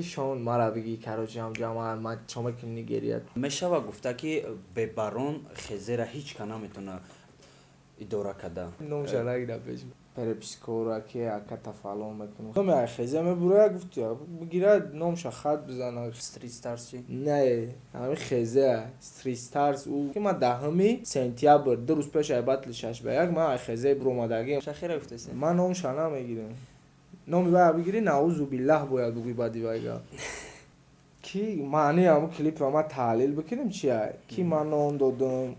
Шон мара биги, короче, ҳамҷа ман чо мекунем, Нигерия. Мешава гуфта, ки бебарон хезера ҳеҷ ка наметавона идора када. Номша нагира, пеш перепискора ки аката фалон мекунам. Номи хезе мебура, гуфти бигира, номша хат бизана. Street Stars чи? Не, ҳами хезе Street Stars ӯ ки ман 10 сентябр, 2 рӯз пеш ай батли 6 ба 1, ман ай хезе буромадагим. Шахира гуфтаси? Ман номша намегирам. Номи вая бигирӣ, наузу биллаҳ, бояд бугӯй баъди вайга. Ки маънии ҳамун клипро ман таҳлил бикунем, чи ай? Ки ман ном додум.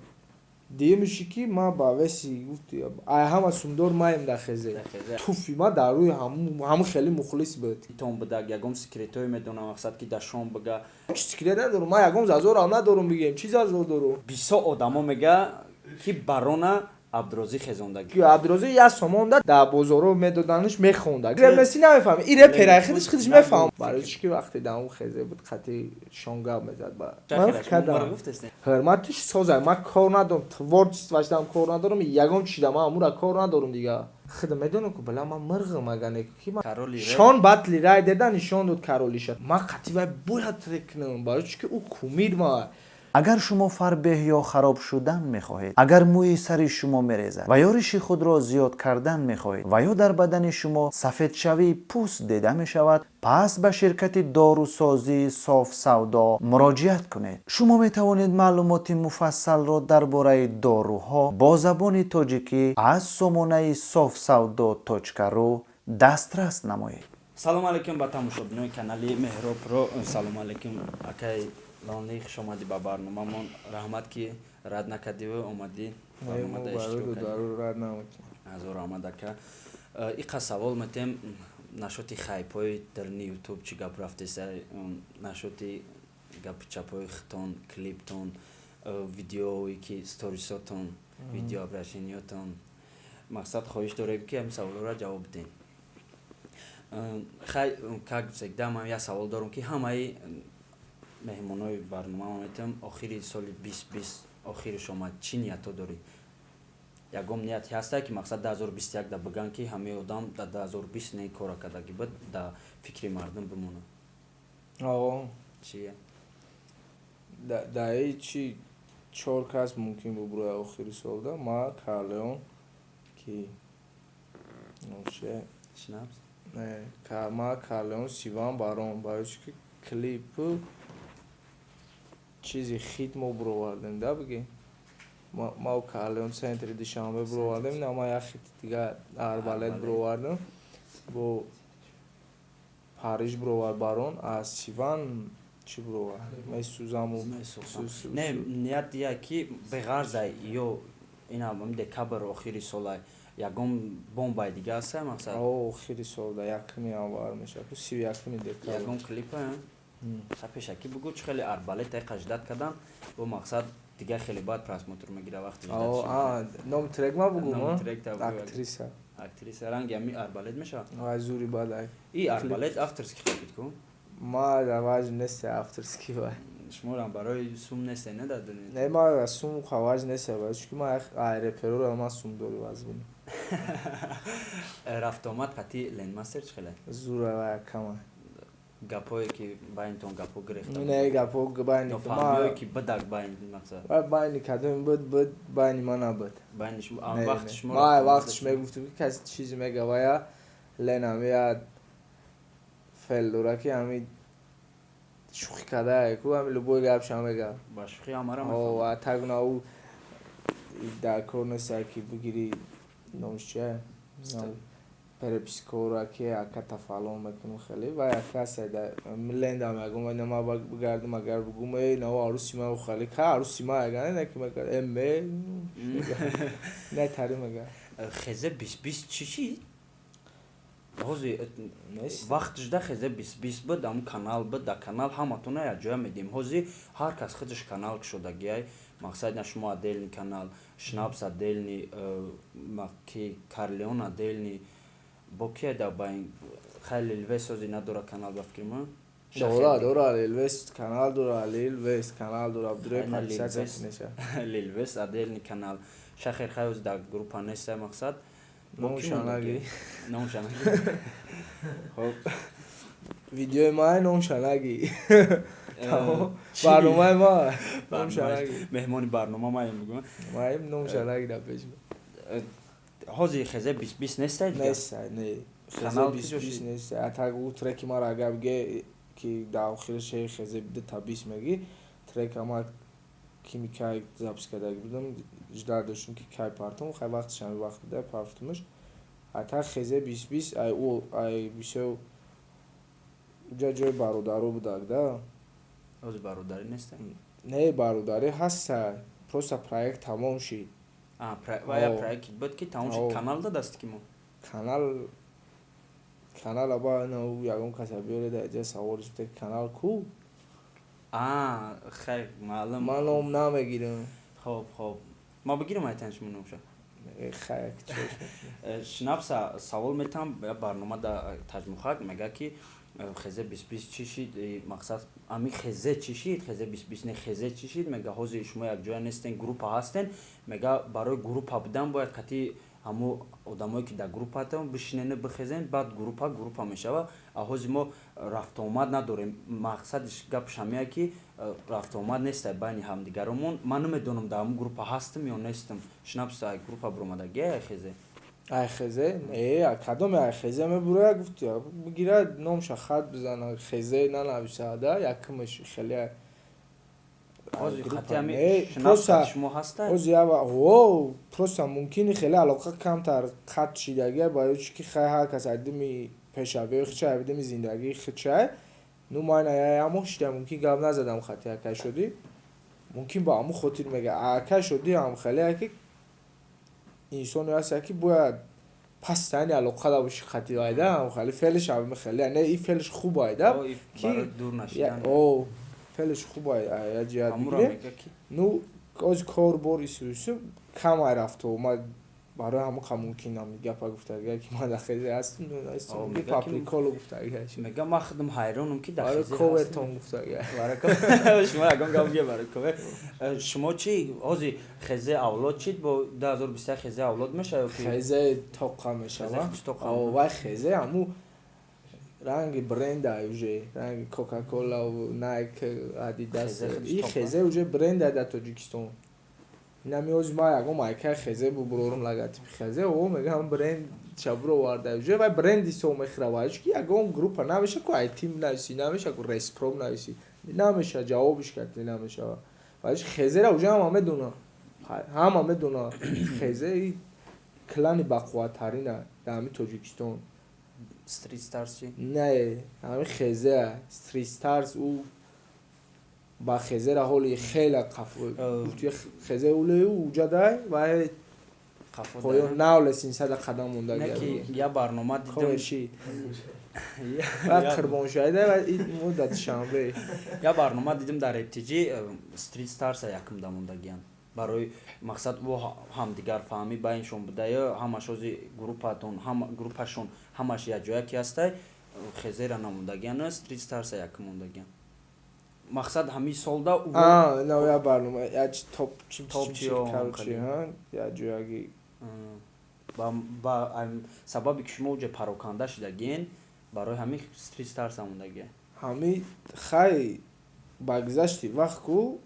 Дуюмиши, ки ман ба веси гуфти ай ҳама сумдор маем дар хезе. Туфи ма дар рӯи ҳамун хеле мухлис буд. Тон будак ягон секретое медонам, мақсад, ки дар шом бига. Чи секрет надорум, ман ягон зазорам надорум, бигем, чи зазор дорум? Бисо одамо мега, ки барона Абдурозӣ хезондаги. Ки Абдурозӣ як сомон дар бозоро медоданаш, мехонда. Репнеси намефаҳми. И реперай худаш мефаҳм. Барои чӣ ки вақте дар он хезе буд, қати шон гап мезад ба. Ман кардам. Ҳурматиш созай, ман кор надорам, творчествош дам кор надорам, ягон чида ман амура кор надорам дига. Худам медонам, ку бала ман мирғам, ага не ки ман шон батли рай деда, нишон дод каролиша. Ман қати вай бояд трек кунам, барои чӣ ки ӯ кумир ма. Агар шумо фарбеҳ ё хароб шудан мехоҳед, агар мӯи сари шумо мерезад ва ё риши худро зиёд кардан мехоҳед ва ё дар бадани шумо сафедшавии пӯст дида мешавад, пас ба ширкати дорусозии Софсавдо муроҷиат кунед. Шумо метавонед маълумоти муфассалро дар бораи доруҳо бо забони тоҷикӣ аз сомонаи софсавдо ру дастрас намоед. Салому алейкум ба тамошобинони канали Меҳробро. Салому алейкум, акай Лонли, хуш омадӣ ба барномамон. Раҳмат, ки рад накардиву омадӣ барномада иштирок кардӣ. Ҳазор раҳмат, ака. Иқа савол метем нашоти хайпҳои дарни Ютуб, чӣ гап рафтеса, нашоти гапи чапҳои хитон, клиптон, видеое ки сторисотон, видеообращениётон. Мақсад, хоҳиш дорем, ки ҳамин саволҳоро ҷавоб бидем. Хай, как всегда, ман як савол дорам, ки ҳамаи меҳмонҳои барномамо метавам. Охири соли 2020 охириш омад, чӣ ниятҳо дорӣ? Ягон нияте ҳастае, ки мақсад 2021 да бигӯянд, ки ҳамаи одам дар 2020 не кора кардаги буд, дар фикри мардум бимонад? О. Чие? Даи чи чор кас мумкин бубурояд охири солда: ма, Карлеон, ки вообще Шнапс? Не, ма, Карлеон, Сиван, Барон. Барои чи ки клипу чизи хит мо буровардем да, биги мау Карлеон центри Душанбе буровардем, на ма як хити дига, Арбалет, буровардем, бо Париж буровард Барон, аз Сиван чӣ буровард, месӯзаму. Не, ният я ки беғарза ё ина декабр, охири сола, ягон бомбаи дига аста, мақсад? Охири солда 1 январ мешавад, 31 декабр. Ягон клипа ха пешакӣ бугӯ, чӣ хеле Арбалет ай ждать кардан бо мақсад дига хеле баъд просмотр мегира вақти. Номи трек ма бугӯм? Актриса. Актриса, ранги ами Арбалет мешавад? Ай зури баъд ай. И Арбалет авторский хабид ку? Ма важн нест авторский вай. Шуморам барои сум несте, не дар дунё? Не, ма сум хаваж нест, чунки ма ай реперора ма сум дори вазбин. Рафтуомад қати Ленмастер чӣ хеле? Зура, вай кама. Гапҳое ки байнтон гапҳо гирехта? Не, гапҳо байни нофаҳмиҳое ки бидак байн, мақсад. Вай байни кадоми буд, буд, байни ма набуд. Байни шумо вақти шумо? Ма вақтиш мегуфтум, ки каси чизе мега, вая Лен ами я фел дора, ки ами шӯхӣ кардае ку, ами любой гапша мега. Ба шӯхӣ ҳамара. Ва тагуна ӯ дар кор нестае, ки бигирӣ, номиш чия, перепискора ки аката фалон мекунам хеле, вай ака лендам ягон ма бигардам, агар бугум: «Эй, нао аруси ма хеле ка аруси ма», ага не ки мега эме не тари мега. Хезе 2020 чӣ шид? Ҳозир вақтш да хезе 2020 буд, ҳамун канал буд, дар канал ҳаматона якҷоя медиҳем. Ҳозир ҳар кас худаш канал кушодагиай. Мақсад, на шумо отдельный канал, Шнапс отдельный, ки Карлеон отдельный, бо кия да байн? Хай, Лилвес ҳозир надора канал, ба фикри ман. Дора, дора, Лилвес канал дора, Лилвес канал дора, дуре подписаться кунеша. Лилвес отдельный канал, Шахер хай ҳозир дар группа неста, мақсад. Номшанаги. Номшанаги. Хоб. Видеои ма, номша наги. Барномаи ма, номша наги. Меҳмони барнома маем, бигӯ. Маем, номша наги дар пеш. Ҳозир хезе 20 20 нестай? Нестай, не, хезе 20 20 нестай. А так ӯ треки мара агар биге, ки дар охири хезе дута бист мегӣ, трека ма кими кай запись кардаги будам, ждать доштум, ки кай партом. Хай, вақтиш ҳами вақт буда, партумаш. А так хезе 20 20 ай ӯ ай бисёр уҷа ҷои бародаро будак да. Ҳозир бародарӣ нестай? Не, бародарӣ ҳастай, просто проект тамом шид. Вая проект буд, ки тамом шид, канал да дасти ки мо. Канала ба ягон каса биёре, дар ҷа саволиш бите, канал ку? Хай, маълум. Ман ном намегирам. Хоб, ма бигирам, айтан шумо номша. Шинапса савол метам, барнома да Таҷмухак мега, ки хезе 20 20 чӣ шид? Мақсад, ами хезе чӣ шид? Хезе 20 20 не, хезе чӣ шид? Мега, ҳозир шумо якҷоя нестен, группа ҳастен. Мега, барои группа будан бояд қати ҳамо одамое, ки дар группатон бишинену бихезен, баъд группа группа мешава. А ҳозир мо рафтуомад надорем. Мақсадиш гапш ҳамия, ки рафтуомад нестай байни ҳамдигаромон. Ман намедонам, дар ҳамн группа ҳастам ё нестам. Шинапса, группа буромадагия хезе? Айхезе не, кадоме айхезе мебуроя, гуфти, бигира, номша хат бизана, хезе нанависада, якумаш хеле. Просто мумкини хеле алоқа камтар қатъ шидагия, барои чи ки хай, ҳар кас айдими пешравии хича, айдими зиндагии хича. Ну, ман ямо шида, мумкин гап назадам хати акай шудӣ, мумкин ба ҳамун хотир мега. Акай шудӣ ҳам хеле ки инсоне ҳаста, ки бояд пастани алоқа да боши хати айда, хеле феълиш ҳам хеле не, и феълиш хуб айда, ки о феълиш хуб ай, я ҷиҳат бигирем. Ну, оз кор бор ису кам ай рафту ма, барои ҳамон мумкин ам гапа гуфтага, ки ман дар хезе ҳастам, по приколу гуфтага. Мега, ман худам ҳайронам, ки дар барои ковертон гуфтага. Шумо ягон гап бигӯ барои ковер. Шумо чӣ, ҳозир хезе авлод чид? Бо 2021 хезе авлод мешава? Хезе тоқа мешава. Вай хезе ҳаму ранги бренда уже, ранги Кока-Кола, Найк, Адидас, и хезе уже бренда дар Тоҷикистон. Инами ҳози ма ягон майкаи хезе бубурорум, логотипи хезе, о мегам, бренд чабуро оварда уже, вай бренд ҳисоб мехӯра. Вай ки ягон группа намеша ку айтим нависи, намеша ку респром нависи, намеша, ҷавобиш кард намешава. Вай хезера уже ҳама медона, ҳама медона, хезе клани бақувваттарина дар ҳами Тоҷикистон. Street Stars чи? Не, ҳами хезе. Street Stars ӯ ба хезера ҳоли хеле хезе улею уҷадай, вай поён навле синсада қадам мондаги. Я барнома дидам. Ва қурбоншоида ва муддат шанбе. Я барнома дидим дар РТЖ, Street Stars якумда мондагиян. Барои мақсад, ӯ ҳамдигарфаҳмӣ байншон будая, ҳамаш ози группатон, группашон ҳамаш якҷоя ки ҳастай, хезера намондагиян, Street Stars якум мондагиян. Мақсад, ҳамин солда. Я барнома топ чи якҷояги. Ба сабаби ки шумо уҷа пароканда шудагиен, барои ҳамин Street Stars мондагия. Ҳами хай, ба гузашти вақт ку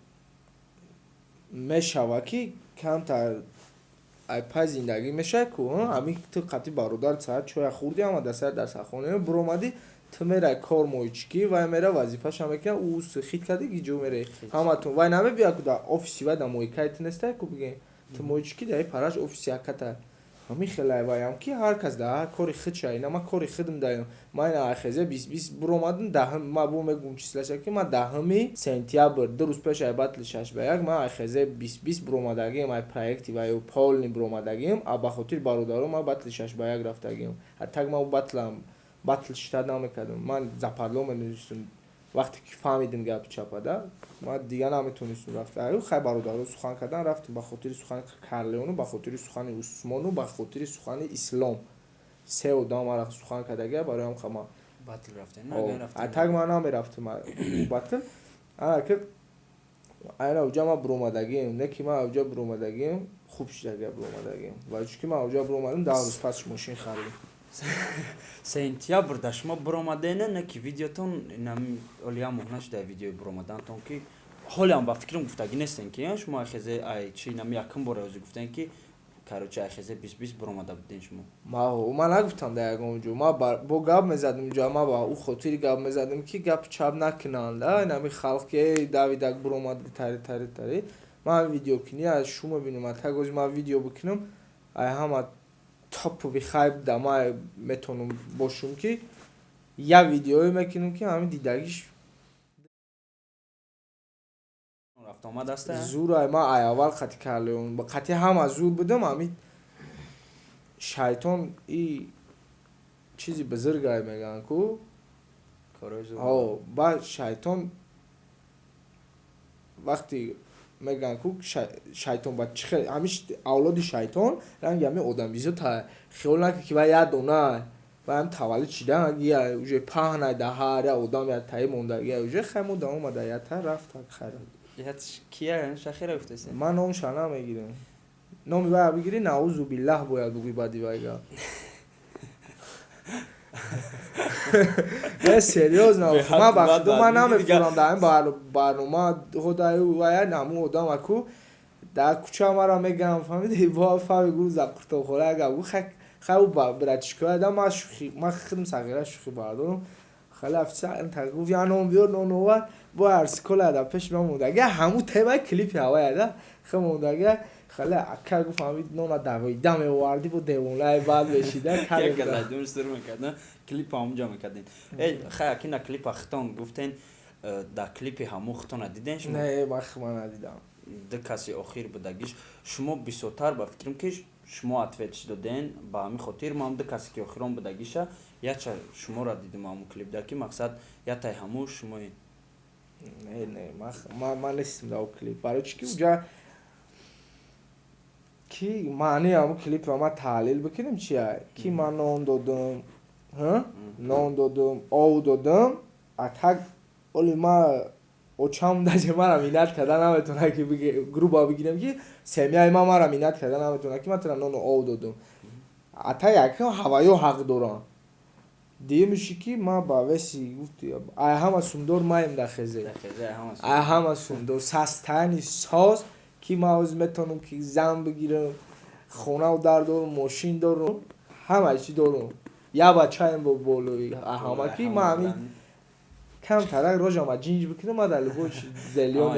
мешава, ки камтар ай пай зиндагӣ мешавад ку. Ҳамин ту қати бародар саат чоя хӯрди, ҳама дар сари дарсахона буромадӣ, ту мерай кор моҳичикӣ, вай мера вазифаша мекунад, ӯ хит карди, гиҷо мере ҳаматон. Вай намебиёяд ку дар офиси, вай дар моҳикаи ту нестай ку, бигем, ту моҳичикӣ, дар параш офиси яката. Ҳамин хелай ваям, ки ҳар кас дар ҳар кори худша. Ина ман кори худам даём. Ман ина хезе 20 20 буромадам, даҳум, ма бо мегум числаша, ки ман 10 сентябр, 2 рӯз пеш ай батли 6 ба 1, ман ай хезе 20 20 буромадагиам, ай проекти ваю полный буромадагиам. А ба хотири бародарон ман батли 6 ба 1 рафтагиам. Так ман батлам батл шитат намекардам, ман западло менавистум. Вақте ки фаҳмидим гапи чапада, ман дига наметонистум рафта. Хай, бародаро сухан кардан, рафтем ба хотири сухани Карлеону, ба хотири сухани Усмону, ба хотири сухани Ислом. Се одам мара сухан кардагия, барои ҳам так ман намерафтам батл. Ана ки айна уҷа ман буромадагием, не ки ман уҷа буромадагием, хуб шидагия буромадагием. Ва чунки ман уҷа буромадам, 10 рӯз пасш мошин харидем. Сентябр да шумо буромадена, не ки видеотон олия моҳ нашуда, видеои буромадантон, ки ҳолиам ба фикрам гуфтагӣ нестен, ки шумо айхезе ай чи нами якум бора ӯзи гуфтен, ки короче, айхезе 20 20 буромада буден шумо. Ма нагуфтам дар ягон ҷо. Ма бо гап мезадем ҷо, ма ба ӯ хотири гап мезадем, ки гапи чап накунанда инами халқ, ки давидак буромад, тари тари тари. Ман видеокунӣ аз шумо бинам, так ози ман видео бикунам, ай ҳама топовый хайп да ма метавонам бошум, ки як видеое мекунам, ки ҳамин дидагиш рафтомад аста. Зур. Ай ма ай аввал қати карлеон, қати ҳама зур будам. Ҳамин шайтон и чизи бузургай мегӯянд ку. Баъд шайтон вақте мегӯянд ку, шайтон ба чӣ хел, ҳамин авлоди шайтон ранги ҳамин одамизо та хиёл накард, ки вай як дона вай ҳам таваллуд шидан, я уже паҳнай да ҳар як одам як таи мондагия, уже хай мо да омада як та рафта, хайр. Кия шахира гуфтаси? Ман номша намегирам. Номи вая бигирӣ, наузу биллаҳ бояд бугӯй баъди вайга. Не, серьёзно, ман ба худо, ман намефурам дар ин барнома ходаю вая ҳамун одам аку дар кӯча мара мегӯям, фаҳмиди, бо фаҳми гурӯ за қуртобхора ага гу хай ӯ братишкояда. Ман шӯхӣ, ман худам сағира шӯхӣ бардорам. Хеле официал гуфт, я ном биёр, нон овард, бо арсикола дар пеши ман мондага, ҳамун темаи клипи ҳаваяда хе мондага. Хеле ака гуфт, ҳамин нона давида меовардӣ, бо девонаи бад мешида. Клипа ҳамунҷа мекарден. Э, хай, акина клипа хитон гуфтен, дар клипи ҳамун хитона диден шумо? Не, ман хима надидам. Ду каси охир будагиш шумо бисёртар, ба фикрам, ки шумо ответ доден. Ба ҳамин хотир ман ду касе ки охирон будагиша яча шуморо дидум ҳамун клипда, ки мақсад ятай ҳамун шумои. Не, не, ман нестим дар клип. Барои чи ки уҷа ки маънии ҳамун клипро ман таҳлил бикунем, чия ки ман нон додум, нон додум, ов додум, а так оли ма очам даже мара минат карда наметавона, ки грубо бигирем, ки семьяи ма мара минат карда наметавона, ки ман тура нону ов додум. А та якам ҳаваё ҳақ дорам. Дуюмиши ки ма ба веси гуфти, ай ҳама сумдор маем дар хезе, ай ҳама сумдор састани соз, ки ман ҳозир метавонам, ки зан бигирам, хонаву дар дорум, мошин дорум, ҳама чӣ дорум, як бачаем бо болои ҳама, ки ман ҳамин камтарак рожама ҷинҷ бикунам, ман дар любой зелён.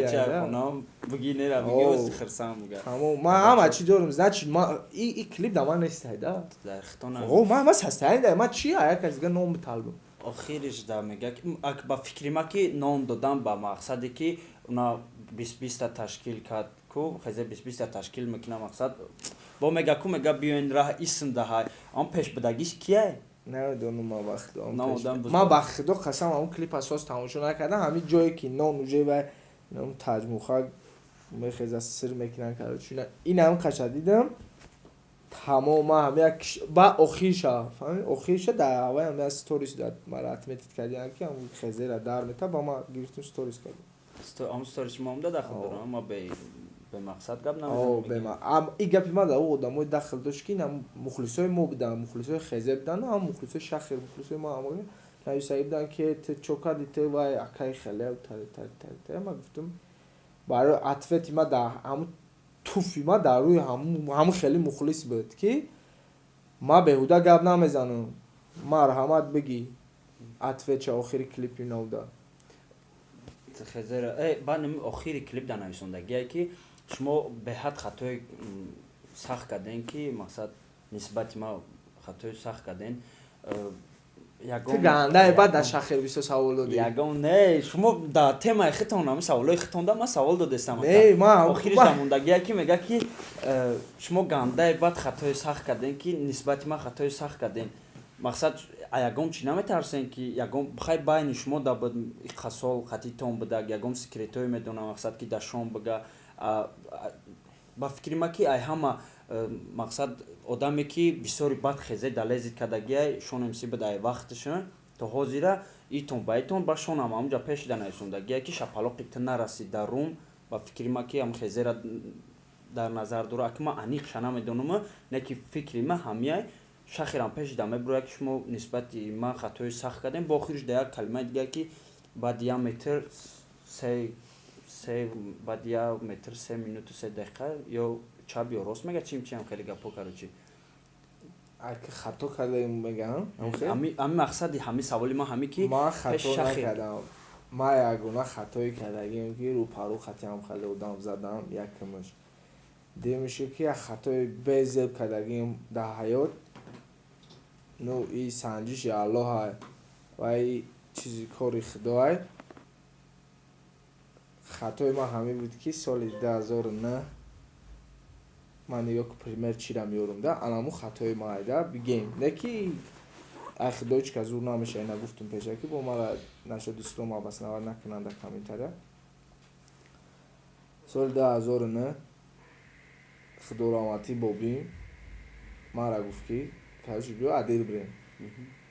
Ман ҳама чӣ дорум, значит и клип да ман нестай да. Ман састани да, ман чи як кас дига ном биталбам? Охириш да мега, ба фикри ма, ки ном додан ба мақсаде, ки уна 20 20-та ташкил кард ку, хезе 20 20-та ташкил мекуна, мақсад бо мега ку, мега биёин раҳ исм даҳай, он пешбудагиш кияй? Намедонам, ман ба худо, ман ба худо қасам, ҳамун клип асос тамошо накардам. Ҳамин ҷое ки нон уже ва таҷмуха мехеза, сир мекунан, короче, ин ҳам қаша дидам, тамом. Ман ҳам як ба охирша фаҳми, охирша дар ҳаваи ҳам як сторис дар мара отметить кардиам, ки ҳамун хезера дар мета, ба ман гирифтум, сторис кардам. Ҳамун сторис шумо омда дахл дорам, ма бемақсад гап. Намезанам. И гапи ман дар ӯ одамои дахл дошт, ки ин мухлисои мо буданд, мухлисои хезе буданд, ҳам мухлисои шахр, мухлисои мо ҳам нависагӣ буданд, ки ту чо кардӣ, ту вай акаи хеле тари тари тари тари. Ман гуфтам, барои ответи ма дар ҳамун туфи ма дар рӯи ҳамун хеле мухлис буд, ки ман беҳуда гап намезанам, марҳамат, бигӣ ответча охири клипи навда. Хезера баъд охири клип дар нависондагие, ки шумо беҳад хатои сахт кардем, ки мақсад нисбати ма хатои сахт кардем. Ту гандае баъд дар шахер бисёр савол додӣ. Ягон не, шумо дар темаи хитон ҳами саволои хитонда ман савол додестам. Не, ман охириш дамондагие, ки мега, ки шумо гандае баъд хатои сахт кардем, ки нисбати ман хатои сахт кардем. Мақсад, ягон чӣ наметарсем, ки ягон хай байни шумо да буд, қасол қатитон будак, ягон секретое медонам, мақсад, ки дар шом бига. Ба фикри ма, ки ай ҳама мақсад одаме, ки бисёри бад хезе далезид кардагиай, шон МС буд ай вақташа то ҳозира, итон ба итон ба шонам ҳамунҷа пешида нависондагия, ки шапалоқи ту нарасид дар рум. Ба фикри ма, ки ҳам хезера дар назар дора, аки ман аниқша намедонам, не ки фикри ма ҳамияй. Шахирам пеши да мебурояд, ки шумо нисбати ман хатои сахт кардем. Бо охириш да як калимаи дигар, ки баъди як метр се, баъди 1 метр 3 минуту 3 дақиқа ё чап ё рост мега, чим чиам хеле гапо, короче. Аки хато кардаем, мегам. Ҳами мақсади ҳами саволи ман ҳами ки Ман хато накардам. Ман ягона хатое кардагим, ки рӯпарӯ хатиам хеле одам задам, якмаш. Дуюмише, ки як хатои безеб кардагим дар ҳаёт, ну, и санҷиши Аллоҳай ва и чизи кори Худоай. Хатои ман ҳамин буд, ки соли 2009 ман, нигоҳ ку, пример чира меёрум да, анаму хатои ман айда бигем, не ки ай Худо ҳеч кас зур намеша. Ина гуфтум пеша, ки бо мара нашо дӯстом абаснавар накунанд дар комментария. Соли 2009 Худораҳматӣ бобим мара гуфт, ки, короче, биё адил бирем.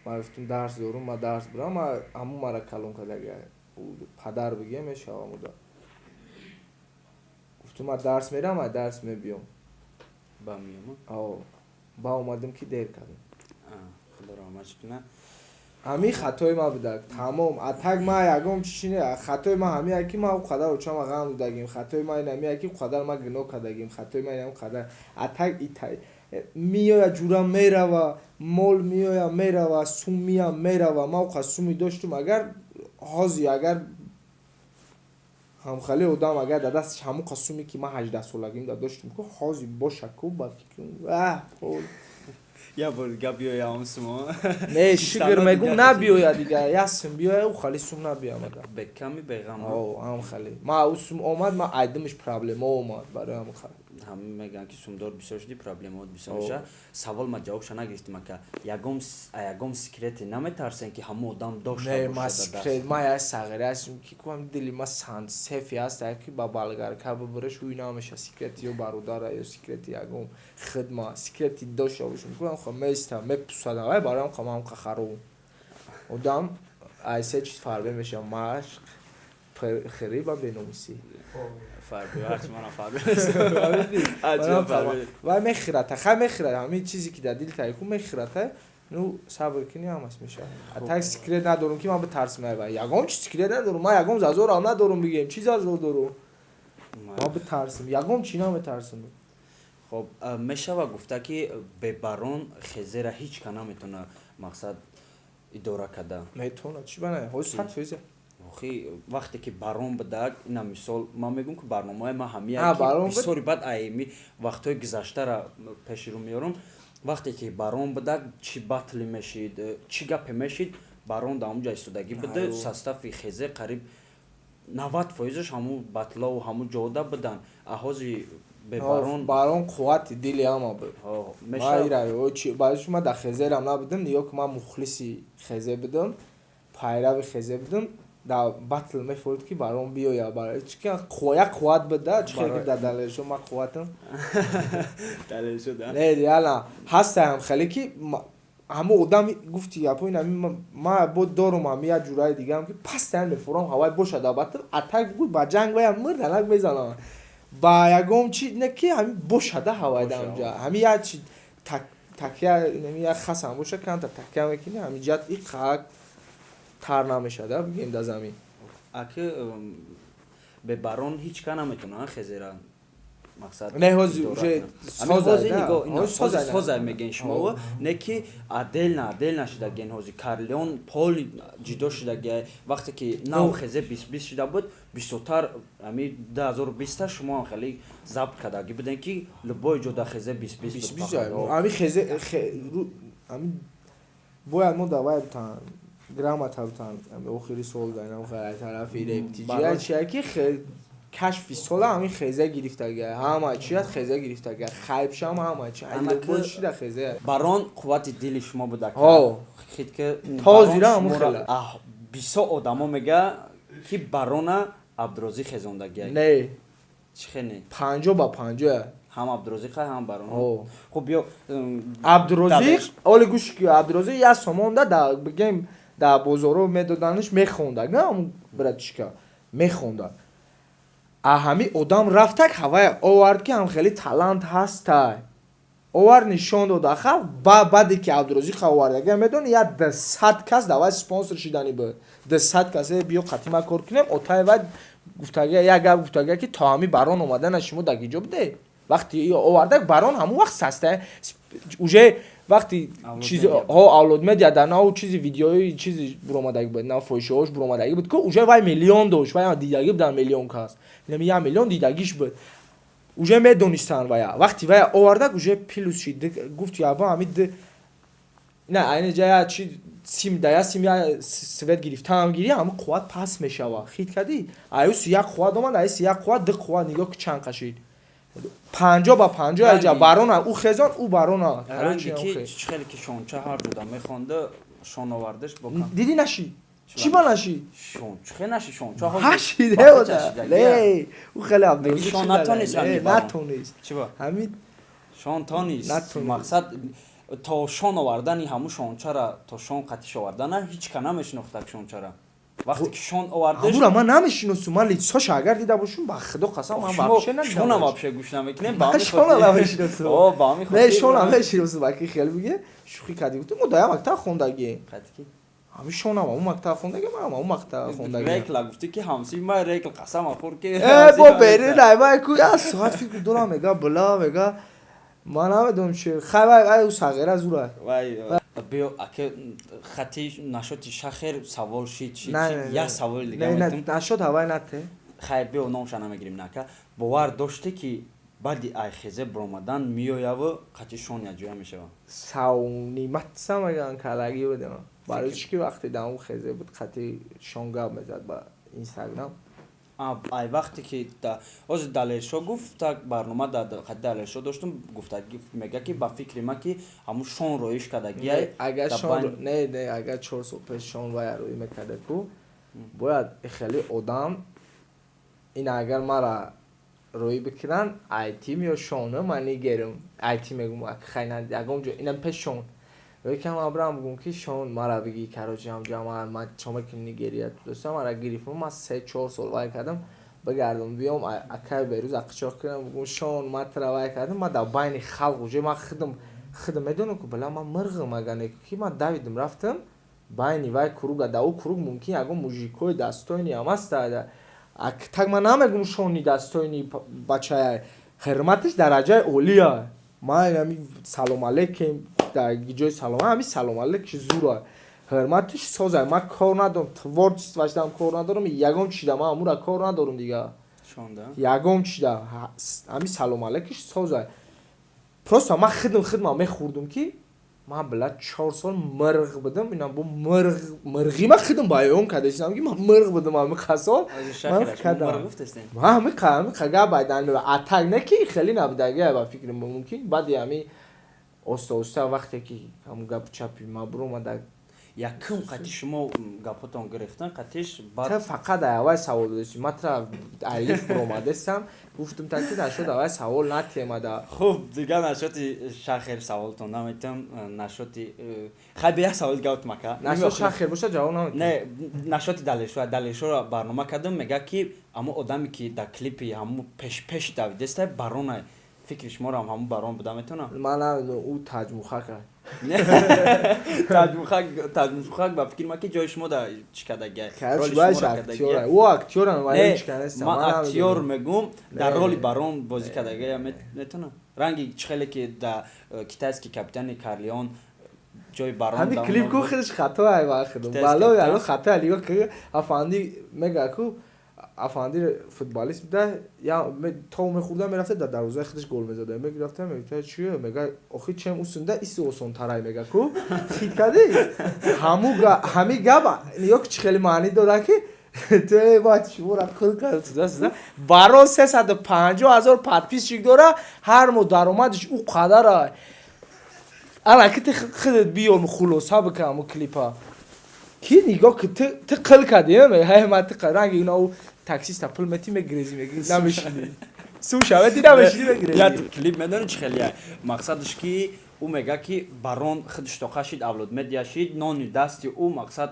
Ман гуфтум, дарс дорум, ман дарс бирам. Ҳамун мара калон кардага, падар бигем мешавам уда. Гуфтум, ман дарс мерам, ай дарс мебиём. Ба миёма? Ба омадем, ки дер кардем. Худо раҳматш кунад. Ҳамин хатои ман буда, тамом. А так ман ягон чи не. Хатои ман ҳамин, ки ман қадар очама ғам додагим. Хатои ман ин, ки қадар ман гуноҳ кардагим. Хатои ман ин қадар. А так меоя ҷура мерава, мол меоя мерава, сум мия мерава. Ман оқа суми доштум, агар ҳози, агар ҳамхали одам, агар дар дасташ ҳамоқа суме, ки ман 18-солагим да доштум ку, ҳози боша ку, ба фикрам. Я бор гап биёя он сумо. Не, шукр мегум, набиёя дига, як сум биёя, ӯ хали сум набиёмада. Беками беғам. Ҳам хали ма ӯ сум омад, ма айдимиш проблема омад барои ҳам хали. Ҳама мегӯянд, ки сумдор бисёр шуди, проблемаот бисёр мешавад. Савол ма ҷавобша нагирифтим, ака. Ягон секрете наметарсем, ки ҳама одам дошта? Не, ма секрет, ма як сағире ҳастем, ки куам дили ма сефи ҳаст, ки ба болгарка бибуреш, ӯй намеша. Секрети ё бародара, ё секрети ягон хидма, секрети дошта бошем, куам хо места мепусадам. Вай бароям ха ман хароб одам ай се чиз фарбе мешавам: машқ, хири ва беномусӣ. Фарбе ҳарчи манам фарбе. Вай мехӯрата, хай мехӯрад. Ҳамин чизе, ки дар дили тарику мехӯрата, ну, сабр кунӣ, ҳамаш мешавад. А так секрет надорум, ки ман битарсам. Ай ягон чи секрет надорум, ман ягон зазорам надорум, бигем, чи зазор дорум ман битарсам? Ягон чи наметарсам. Хоб, мешава гуфта, ки бебарон хезера ҳеҷ ка наметавона, мақсад, идора карда? Метавона, чи бана, ҳози 100%. Охи, вақте ки барон будак, ина мисол ман мегӯм, ки барномаи ман ҳамия бисёри баъд айми вақтҳои гузаштара пеши рӯ меорам. Вақте ки барон будак, чӣ батли мешид, чӣ гапе мешид, барон дар ҳамун ҷа истодагӣ буда. Состави хезе қариб 90 фоизаш ҳамун батлову ҳамун ҷода будан. А ҳози бебарон? Барон қуввати дили ҳама буд. Ман дар хезерам набудам, нигоҳ ки, ман мухлиси хезе будам, пайрави хезе будам. Дар батл мефорид, ки барон биёя, як қувват буда. Чи хел дар далелшо ман қувватам не, реально ҳастаям хеле, ки ҳамон одам гуфти гапо. Ма бо дорум ҳами як ҷураи дигаам, ки пастаян мефорам, ҳавай боша дар батл. А так бугӯй, ба ҷанг вая мирданак мезанам, ба ягон чи не, ки ҳами бошада ҳавай дар онҷа. Ҳами як чи такя, як хасам боша, камта такя мекунӣ, ҳами ҷат иқак тар намешада, бигем, дар замин. Аки бебарон ҳеҷ ка наметавонад хезера, мақсад. Не, ҳози уже созай мегӯен шумо, не ки отдельно отдельно шидаген. Ҳози Карлеон пол ҷудо шидаги. Вақте ки нав хезе 20 20 шида буд, бисёртар ами 2020-та шумо хеле забт кардаги будем, ки любой ҷода хезе 20 20. Ами хезе, ами бояд мо давай бутан грамота бутан охири сол даинам тарафи рептиҷия чия, ки кашфи сола ҳамин хеза гирифтага, ҳама чи аст, хеза гирифтага, хайбшам ҳама чи шида хеза. Барон қуввати дили шумо буда. Хит ки тозира ҳамун хела. Бисёр одамо мега, ки барона Абдурозиқ хезондагия. Не. Чӣ хене? 50 ба 50. Ҳам Абдурозиқ, ҳам барон. Хуб, биё. Абдурозиқ, оли гӯш ки, Абдурозиқ як сомонда да, бигем, дар бозоро медоданаш, мехонда, на ҳамун братишка мехонда. А ҳами одам рафтак, ҳавая овард, ки ҳам хеле талант ҳастай. Овар, нишон дода халқ. Баъде ки Абдурозиқа овардага, медони, як 200 кас давай спонсор шидани буд, 200 кас, биё қатима кор кунем. Отаи вай гуфтага, як гап гуфтага, ки то ҳами Барон омадана шумо дар гиҷо буде. Вақти овардак Барон, ҳамун вақт саста уже, вақти чизҳо Авлод Медиа дар нав чизи видеои чизи буромадаги буд, нав фоҳишаҳош буромадаги буд, ку уже вай миллион дошт, вай дидаги будан, миллион кас, як миллион дидагиш буд, уже медонистанд вая. Вақти вая овардак, уже плюс шид. Гуфт яба ҳами на айни ҷая чи сим да я сим я свет гирифтаам гири, ҳами қувват паст мешава. Хит кардӣ, аюс як қувват омад, аюс як қувват, ду қувват. Нигоҳ ки чанд қашид, 50 ба 50 аҷа барона, ӯ хезон, ӯ барона. Ранги ки хеле ки шонча ҳар ҷода мехонда, шон овардаш. Дидӣ, наши чӣ ба наши? Шон чӣ наши, шонча? Ҳашиде, ӯ хеле. Шон натонист. Натонист. Чӣ ба? Ҳамин. Шон тонист, мақсад то шон овардани ҳамун шончара, то шон қатиш овардана ҳеҷ ка намешинохтак шончара. Вақте ки шон овардаш. Ҳамура ман намешиносум. Ман лицо ша агар дида бошум, ба худо қасам, ман вообще надидам. Шона вообще гӯш намекунем. Шона намешиносум. Не, шона мешиносум, аки хеле биге шӯхӣ кардӣ, гуфтем, мо дар як мактаб хондагием. Ҳами шонам ҳамун мактаб хондаги, манам ҳамун мактаб хондаги. Рекла гуфтӣ, ки ҳамси ма рекл, қасам хӯр ки. Э, бо бери найвай ку як соат фикр дорам, мега била, мега ман намедонам чи, хай вай вай, ӯ сағира зура. Вай биё, аке, хати нашоти шахер савол шид, шид, як саволи дига. Нашот ҳавай нате. Хайр, биё, номша намегирем, нака. Бовар доште, ки баъди айхезе баромадан меояву қати шон якҷоя мешава? Савниматса меган калагӣ будем. Барои чӣ ки вақте дар он хезе буд, қати шон гап мезад ба Инстаграм. Ай вақте ки ҳозир Далершо гуфт, так барнома қати Далершо доштум, гуфта, мега, ки ба фикри ма, ки ҳамун шон роиш кардагиай. Агар шон не, агар 4 сол пеш шон вая рӯӣ мекарда ку, бояд хеле одам ин агар мара рӯӣ бикунанд, айтим ё шона, ман нигерам, айти мегум, хайна ягон ҷо инам пеш шон рӯи кам абрам, бугум, ки шон мара биги, короче, ҳамҷа ман чо мекунӣ, Нигерия дӯстам мара гирифтм, ман 3-4 сол вай кардам, бигардам, биём, акай Берӯз ақчоқ кунам, бугум, шон ма тра вай кардам, ман дар байни халқ уже ман худам медонам, ку бала ман мирғам, агар не ки ман давидам, рафтам байни вай круга, дар ӯ круг мумкин ягон мужик ои достойный ам аста. Так ман намегум, шони достойный бачая, ҳурматиш дараҷаи олия. Ман ами салом алейкум дар ҷои салом, ҳами салом алейкум зура, ҳурматиш соза. Ман кор надорам, творчество шдам кор надорам, ягон чида ман амура кор надорам, дига ягон чида ҳами салом алейкуш соза. Просто ман худам худма мехӯрдум, ки ман била 4 сол мирғ будам, инам бо мирғ мирғи ман худам баён кардастам, ки ман мирғ будам ҳами қасол. Ҳами гап байдан атак не, ки хеле набудаги ба фикри мумкин, баъди ҳами оста оста вақте ки ҳамун гапу чапи ма буромада. Якум қати шумо гапотон гирифтан қатиш. Та фақат аввал савол додасти, ма тра алиф буромадастам, гуфтум, та ки нашуд, аввал савол натемада. Хуб, дига нашоти шахер саволтон наметам, нашоти хай бе як савол гаут мака. Нашот шахер боша, ҷавоб наметам. Не, нашоти Далешо, Далешоро барнома кардам, мега, ки ҳамун одаме, ки дар клипи ҳамун пеш давидеста, барона, фикри шуморо ҳам ҳамун барон буда метавонам? Ман намедонам, ӯ таҷмухак. Таҷмухак, ба фикри ман, ки ҷои шумо да чӣ кардагиай. Ӯ актёрам. Ман актёр мегум, дар роли барон бозӣ кардагиай метавонам, ранги чӣ хеле ки да э, китайский капитани Карлион ҷои барон. Ҳами клип ку худаш хато ай, ба худам бало ало хато. Нигоҳ ки афанди мега ку, афанди футболист буда, то мехӯрда, мерафта, дар дарвозаи худаш гол мезада, мегирифта, мегуфта, чи мега, охи чем усунда иси осонтарай, мега ку, хит кади, ҳаму ҳами гап нигоҳ ки чӣ хеле маънӣ дора, ки ту бояд шуморо қил кард. Барон 350 000 подписчик дора, ҳар моҳ даромадаш ӯ қадара. Ана ки ту худат биё, хулоса бикун ҳаму клипа, ки нигоҳ ки ту қил кардӣ, ҳай ма ту ранги ина таксиста пул мети, мегирези, меги намешини, сум шавети, намешини, мегирези. Клип медони чӣ хеле мақсадаш, ки ӯ мега, ки барон худаш тоқа шид, Авлод Медиа шид, нони дасти ӯ, мақсад.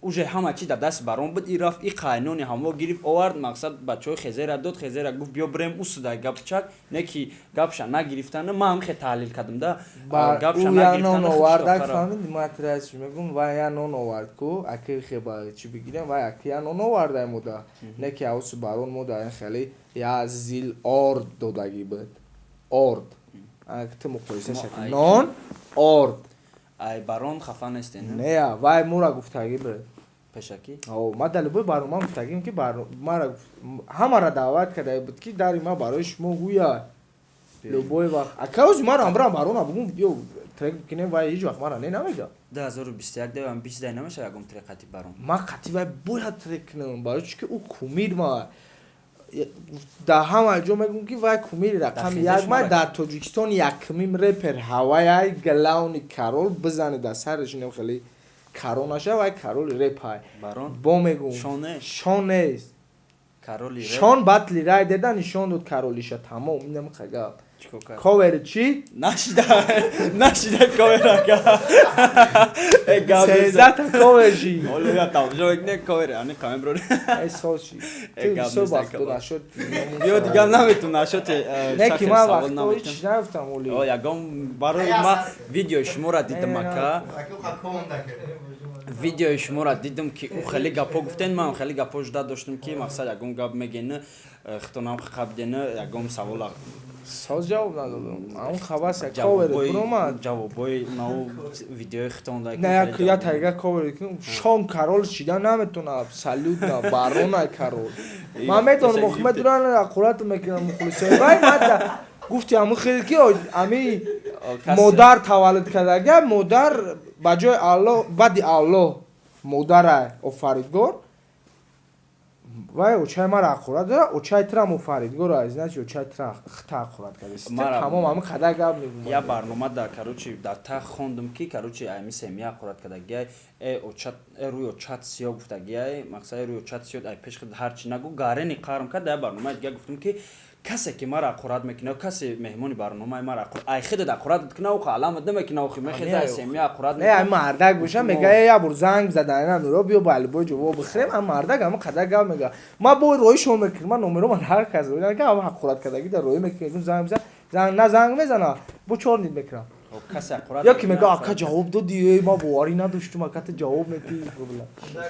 Уже ҳама чи дар дасти Барон буд. И рафт, и қайнони ҳамо гирифт, овард. Мақсад, бачаҳои хезера дод, хезера гуфт: «Биё, бирем усудай гапчак». Не ки гапша нагирифтана, ман ҳам хе таҳлил кардам да. Гапша нагирифтана овардак, фаҳмиди? Ман тирачи мегум: вай я нон овард ку, аки хеба чӣ бигирем, вай аки я нон овардай мода. Не ки авсу Барон мода хеле я зил орд додагӣ буд, орд ту муқоиса шакл нон орд. Ай Барон хафа нестен? Не, вай мура гуфтагӣ буд. Пешакӣ? Ма дар любой барнома гуфтагим, ки мара ҳамара даъват карда буд, ки дари ма барои шумо гӯя любой вақт. Акаози мара амбрам Барона бугум: «Биё, трек бикунем», вай ҳеҷ вақт мара не намега. 2021 девам 20 дай намешава ягон трек қати Барон? Ма қати вай бояд трек кунам, барои чӣ ки ӯ кумир ма. Дар ҳама ҷо мегӯм, ки вай кумири рақами як ма дар Тоҷикистон, якмим репер ҳаваяй, главный король. Бизане дар сараш, инам хеле корона вай короли репай бо мегӯм. Шон нест, шон батли рай деда, нишон дод королиша, тамом. Инам гап. Ковери чӣ? Нашида, нашида ковер, ака. 13 та ковер ши. Ковер ани қамем бро. Соз ши, бисёр вақто нашуд. Ё дигар наметун нашуд. Не ки ман вақто ҳеч наёфтам оли. Ягон барои ма видеои шуморо дидам, ака, видеои шуморо дидам, ки ӯ хеле гапҳо гуфтен. Ман хеле гапҳо жуда доштам, ки мақсад ягон гап мегена, хитонам қабдена, ягон савола. Соз ҷавоб надодам, ҳамон хабаса ковер буромад. Ҷавобҳои нав видеои хитон. Не, я тайга ковер шон король шида наметона, абсолютно Баронай король. Ман метавонам, охи медонам, аккурат мекунам мухлисои вай. Ман гуфти ҳамун хеле ки ами модар таваллуд кардага, модар ба ҷои Аллоҳ, баъди Аллоҳ модарай офаридгор. Вай очаи мара ақурат дора, очаи трам офаридгор, значит, очаи тра хта ақурат карда, тамом, ҳамин қадар гап мегӯм. Я барнома да, короче, дар та хондум, ки, короче, ами семья ақурат кардагиай, э очат, э рӯи очат сиё гуфтагиай. Мақсад, рӯи очат сиё, ай пеш ҳарчи нагу, гарени қарм кард. Я барномаи дига гуфтум, ки касе ки мара ақурат мекуна, касе меҳмони барномаи мара ай худат ақурат куна, ӯ аламат намекуна, охи мехеза, ай семья ақурат. Не, ай мардак боша, мега: «Я бор занг зада, ина нуро, биё ба алибой ҷавоб бихӯрем». Ам мардак ама қадар гап мега. Ма бо роишон мекунам, ман номеро ман ҳар кас рои ка, ама ақурат кардагӣ дар роӣ мекунам, занг мезан, занг на занг мезана, бо чор нид мекунам. Ё ки мега: «Ака, ҷавоб додӣ, эй, ма боварӣ надоштум, ака, ту ҷавоб метӣ».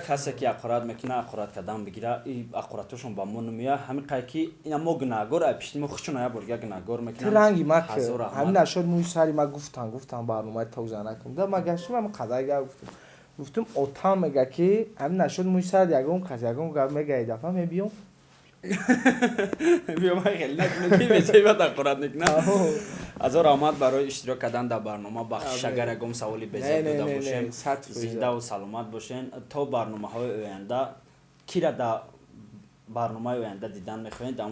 Касе ки ақурат мекуна, ақурат кардан бигира, и ақуратошон ба мо намея. Ҳамин қай ки ина мо гунаҳгор, ай пишти мо хучуна я борга гунаҳгор мекунам. Ту ранги ма ҳамин нашод мӯи сари ма гуфтан барномаи тоза накун да, ма гаштум, ҳамин қадар гап гуфтум. Отам мега, ки ҳамин нашод мӯи сар ягон кас ягон гап мега, дафъа мебиём. Биём, хеле накунем, ки бечаибат ақурат мекунам. Азор раҳмат барои иштирок кардан дар барнома. Бахшиш, агар ягон саволи безеб дода бошем. Зиндаву саломат бошен то барномаҳои оянда. Кира дар барномаи оянда дидан мехоҳед, дар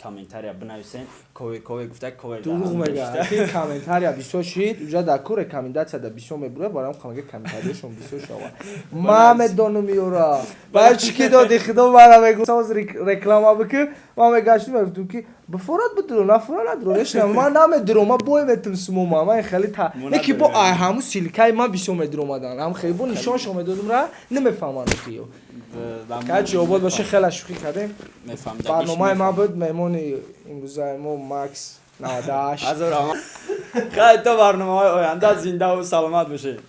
комментария бинависен. Ковер, ковер гуфта, ковер. Дурӯғ мега, ки комментария бисёр шид, уҷа дар ку рекомендация да бисёр мебура, барам мега комментарияшон бисёр шава. Ма медонам ёра, баъд чӣ ки доди худо мара мегу: «Соз реклама бикӣ». Ма мегаштум, мегуфтум, ки бифорад бидуро, нафора надуро, нешинам, ман намедурам, ма бой метум сумома, ман хеле та не ки бо ай ҳаму ссылка и ман бисёр медуромадан, ҳам хеле бо нишоншон медодум, ра намефаҳманд ки качи обод боше. Хеле шӯхӣ кардем. Барномаи ман буд, меҳмони имрӯзаи мо Макс 98. Хай, то барномаҳои оянда зиндаву саломат бошед.